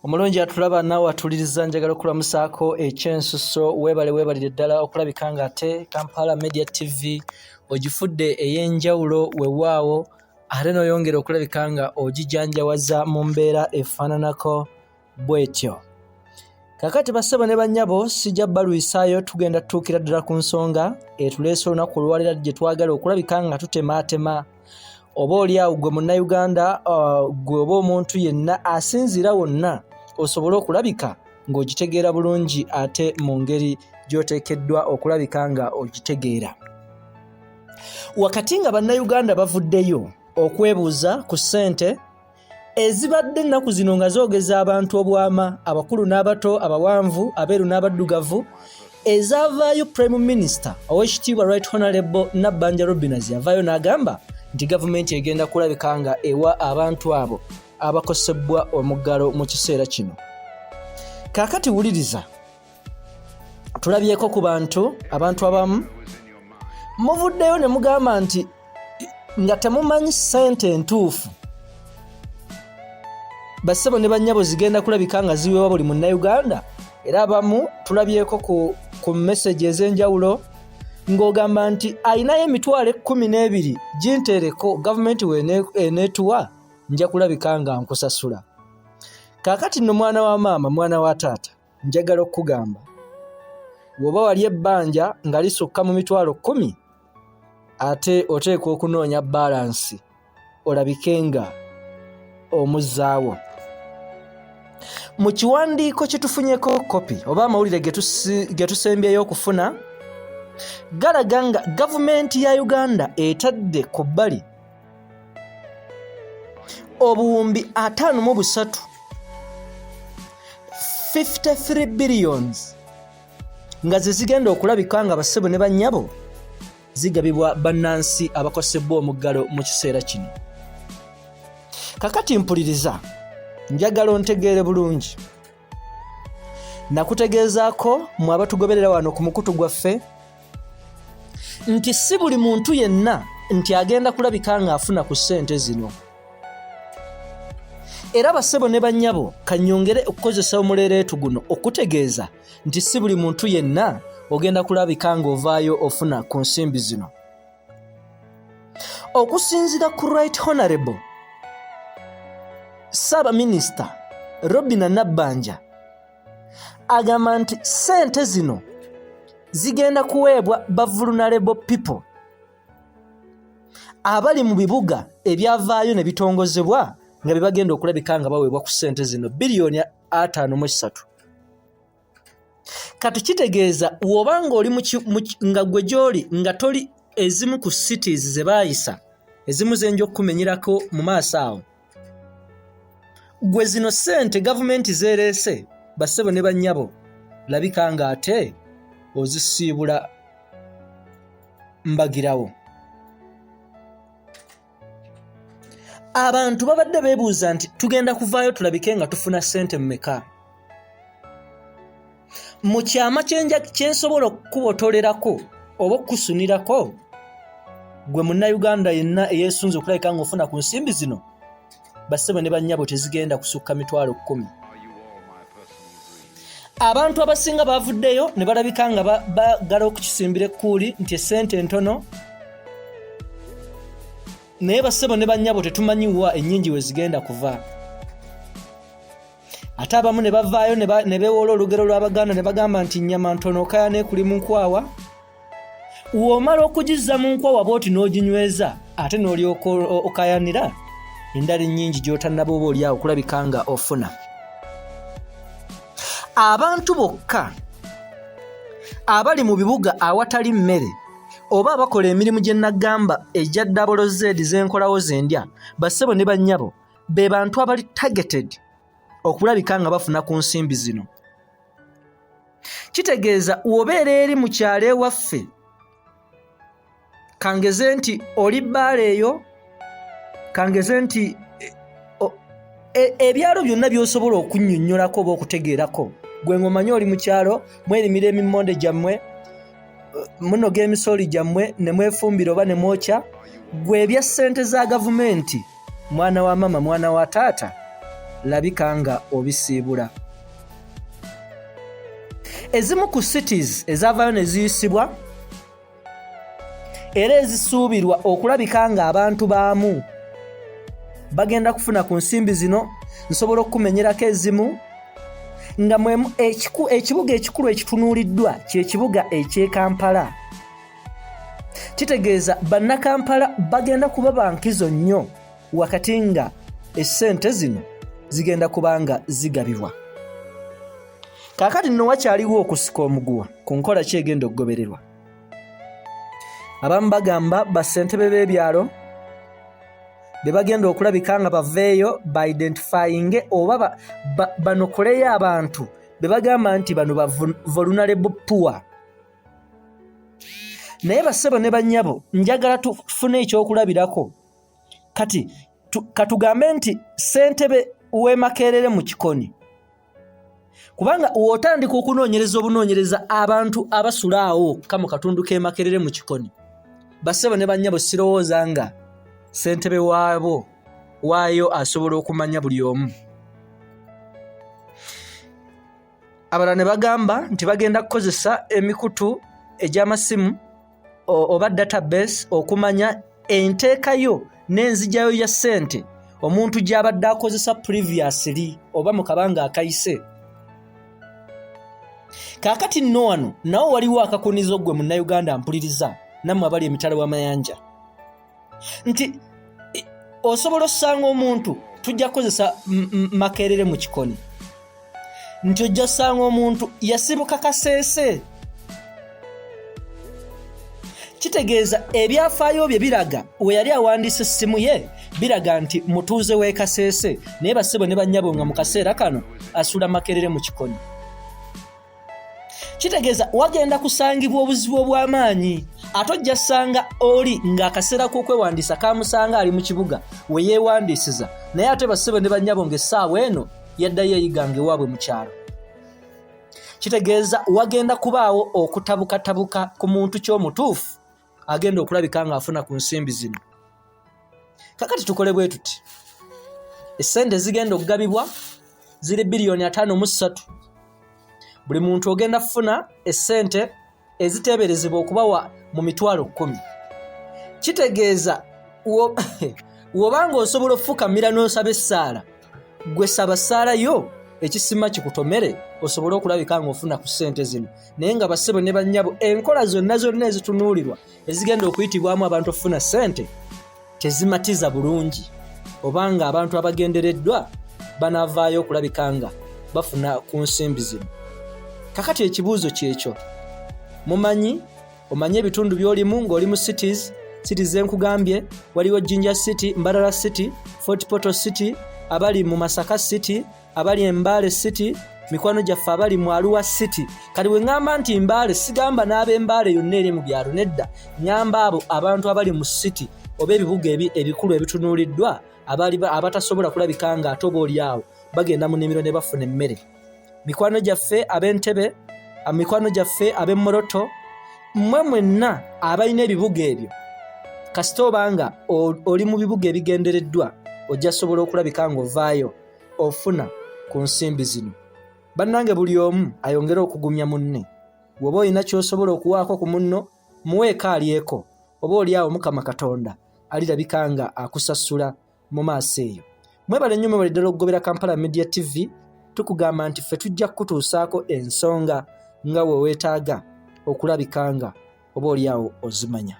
Omulungi atulaba naawe atuliriza, njagala okulamusaako ekyensuso. Weebale, weebalire ddala okulabika nga ate Kampala Media TV ogifudde ey'enjawulo, wewaawo ate n'oyongera okulabika nga ogijanjawaza mu mbeera efaananako bwetyo. Kakati bassebo ne bannyabo, sijja balwisaayo, tugenda tutuukira ddala ku nsonga etuleese olunaku olwaleero gye twagala okulabika nga tutemaatema oba oli awo gwe munnayuganda, gwe oba omuntu yenna asinziira wonna osobole okulabika ng'ogitegeera bulungi ate mu ngeri gy'oteekeddwa okulabika nga ogitegeera. Wakati nga bannayuganda bavuddeyo okwebuuza ku ssente ezibadde ennaku zino nga zoogeza abantu obwama, abakulu n'abato, abawanvu, abeeru n'abaddugavu, ezaavaayo Prime Minister ow'ekitiibwa Right Honorable Nabbanja Robinaz yavaayo n'agamba nti gavumenti egenda kulabika nga ewa abantu abo abakosebbwa omuggalo mu kiseera kino. Kaakati wuliriza, tulabyeko ku bantu, abantu abamu muvuddeyo ne mugamba nti nga temumanyi ssente entuufu bassebo ne bannyabo zigenda kulabika nga ziweebwa buli munnayuganda. Era abamu tulabyeko ku message ez'enjawulo ng'ogamba nti alinayo emitwalo 12 ginteereko, gavumenti weneetuwa nja kulabika nga nkusasula. Kaakati nno mwana wa maama, mwana wa taata, njagala okukugamba bw'oba wali ebbanja nga lisukka mu mitwalo 10, ate oteekwa okunoonya balansi olabike nga omuzzaawo. Mu kiwandiiko kye tufunyeko kopi oba amawulire ge tusembyeyo okufuna galaga nga gavumenti ya Uganda etadde ku bbali obuwumbi 53, 53 billions, nga ze zigenda okulabika nga bassebo ne bannyabo zigabibwa bannansi abakosebbwa omuggalo mu kiseera kino. Kakati mpuliriza, njagala ontegeere bulungi. Nakutegeezaako mwe abatugoberera wano ku mukutu gwaffe nti si buli muntu yenna nti agenda kulabika ng'afuna ku ssente zino. Era bassebo ne bannyabo, kannyongere okukozesa omuleereetu guno okutegeeza nti si buli muntu yenna ogenda kulabika ng'ovaayo ofuna ku nsimbi zino. Okusinziira ku Right Honorable Ssaabaminisita Robina Nabbanja, agamba nti ssente zino zigenda kuweebwa ba vulnerable people abali mu bibuga ebyavaayo ne bitongozebwa nga bye bagenda okulabika nga baweebwa ku ssente zino biliyoni 53. Kati kitegeeza w'oba ng'oli nga gwe gy'oli nga toli ezimu ku cities ze baayisa, ezimu ze nja okukumenyerako mu maaso awo, gwe zino ssente gavumenti zeereese, bassebo ne bannyabo, labika ng'ate ozisiibula mbagirawo. Abantu babadde beebuuza nti tugenda kuvaayo tulabike nga tufuna ssente mmeka? Mu kyama kye nsobola okukubotolerako oba okukusunirako gwe munnayuganda yenna eyeesunze okulabika ng'ofuna ku nsimbi zino, bassebo ne bannyabo, tezigenda kusukka mitwalo 10. Abantu abasinga bavuddeyo ne balabika nga baagala okukisimbira ekkuuli nti essente ntono, naye bassebo ne bannyabo, tetumanyi wa ennyingi we zigenda kuva. Ate abamu ne bavaayo ne beewoola olugero lw'Abaganda ne bagamba nti nnyama ntono okaya n'ekuli mu nkwawa. W'omala okugizza mu nkwawa bw'oti n'oginyweza, ate n'olyoka okayanira endala ennyingi gy'otannaba oba oli awo okulabika nga ofuna. Abantu bokka abali mu bibuga awatali mmere oba abakola emirimu gye nagamba egya double Z z'enkolawo zendya, bassebo ne bannyabo, be bantu abali targeted okulabika nga bafuna ku nsimbi zino. Kitegeeza wobeera eri mu kyalo ewaffe, kangeze nti oli bbaala eyo, kangeze nti ebyalo byonna by'osobola okunnyonnyolako oba okutegeerako, gwe ng'omanyi oli mu kyalo, mwerimira emimmonde gyammwe, munoga emisooli gyammwe ne mwefumbira oba ne mwokya, gwe ebya ssente za gavumenti, mwana wa mama, mwana wa taata, Labika nga obisiibula. Ezimu ku cities ezaavaayo ne ziyisibwa era ezisuubirwa okulabika ng'abantu baamu bagenda kufuna ku nsimbi zino, nsobola okukumenyerako ezimu nga mwemu ekibuga ekikulu ekitunuuliddwa kyekibuga eky'e Kampala. Kitegeeza Bannakampala bagenda kuba bankizo nnyo wakati nga essente zino zigenda kuba nga zigabibwa. Kaakati nno wakyaliwo okusika omuguwa ku nkola ki egenda okugobererwa. Abamu bagamba bassentebe b'ebyalo be bagenda okulabika nga baveeyo ba identifyinge oba banokoleyo abantu be bagamba nti bano ba vulnerable poor. Naye bassebo ne bannyabo, njagala tufune ekyokulabirako. Kati katugambe nti ssentebe w'e Makerere mu Kikoni, kubanga w'otandika okunoonyereza obunoonyereza abantu abasula awo ka mu katundu k'e Makerere mu Kikoni, bassebo ne bannyabo, sirowooza nga ssentebe waabo waayo asobola okumanya buli omu. Abalala ne bagamba nti bagenda kukozesa emikutu egy'amasimu oba database okumanya enteekayo n'enzijayo ya ssente omuntu gy'abadde akozesa previously oba mu kabanga akayise. Kaakati nno wano nawo waliwo akakunizo, ggwe Munnayuganda mpuliriza, nammwe abali emitala w'amayanja, nti osobola osanga omuntu, tujja kukozesa Makerere mu Kikoni, nti ojja sanga omuntu yasibuka Kaseese. Kitegeeza ebyafaayo bye biraga we yali awandiisa essimu ye biraga nti mutuuze w'e Kaseese, naye bassebo ne bannyabo nga mu kaseera kano asula Makerere mu Kikoni. Kitegeeza wagenda kusangibwa obuzibu obw'amaanyi. Ate ojja sanga oli ng'akaseera k'okwewandiisa kamusanga ali mu kibuga we yeewandiisiza, naye ate bassebo ne bannyabo ng'essaawa eno yaddayo eyiganga ewaabwe mu kyalo. Kitegeeza wagenda kubaawo okutabukatabuka ku muntu ky'omutuufu agenda okulabika ng'afuna ku nsimbi zino. Kakati tukole bwe tuti, essente zigenda okugabibwa ziri 53 biliyoni. Buli muntu ogenda kufuna essente eziteeberezebwa okubawa mu 10,000. Kitegeeza w'obanga osobola okufukamira n'osaba essaala, gwe saba ssaala yo ekisima kikutomere osobole okulabika ng'ofuna ku ssente zino. Naye nga bassebo ne bannyabo, enkola zonna zonna ezitunuulirwa ezigenda okuyitibwamu abantu okufuna ssente tezimatiza bulungi obanga abantu abagendereddwa banaavaayo okulabika nga bafuna ku nsimbi zino. Kakati ekibuuzo kyekyo, mumanyi omanye ebitundu by'olimu ng'oli mu cities zenkugambye, waliwo Jinja City, Mbarara City, Fort Portal City, abali mu Masaka City, abali Embaale City, mikwano gyaffe abali mu Arua City. Kati bwe ŋŋamba nti Mbaale, sigamba n'ab'Embaale yonna eri mu byalo, nedda, ŋŋamba abo abantu abali mu city oba ebibuga ebikulu ebitunuuliddwa, abatasobola kulabika nga ate oba oli awo bagenda mu nnimiro ne bafuna emmere. Mikwano gyaffe ab'Entebe, mikwano gyaffe ab'Emmoroto, mmwe mwenna abalina ebibuga ebyo, kasita obanga oli mu bibuga ebigendereddwa ojja sobola okulabika ng'ovaayo ofuna ku nsimbi zino. Bannange, buli omu ayongere okugumya munne. Bw'oba olina ky'osobola okuwaako ku munno, muweeko alyeko, oba oli awo Mukama Katonda alirabika nga akusasula mu maaso eyo. Mwebale nnyo, mwebale ddala okugobera Kampala Media TV. Tukugamba nti ffe tujja kukutuusaako ensonga nga we weetaaga okulabika nga oba oli awo ozimanya.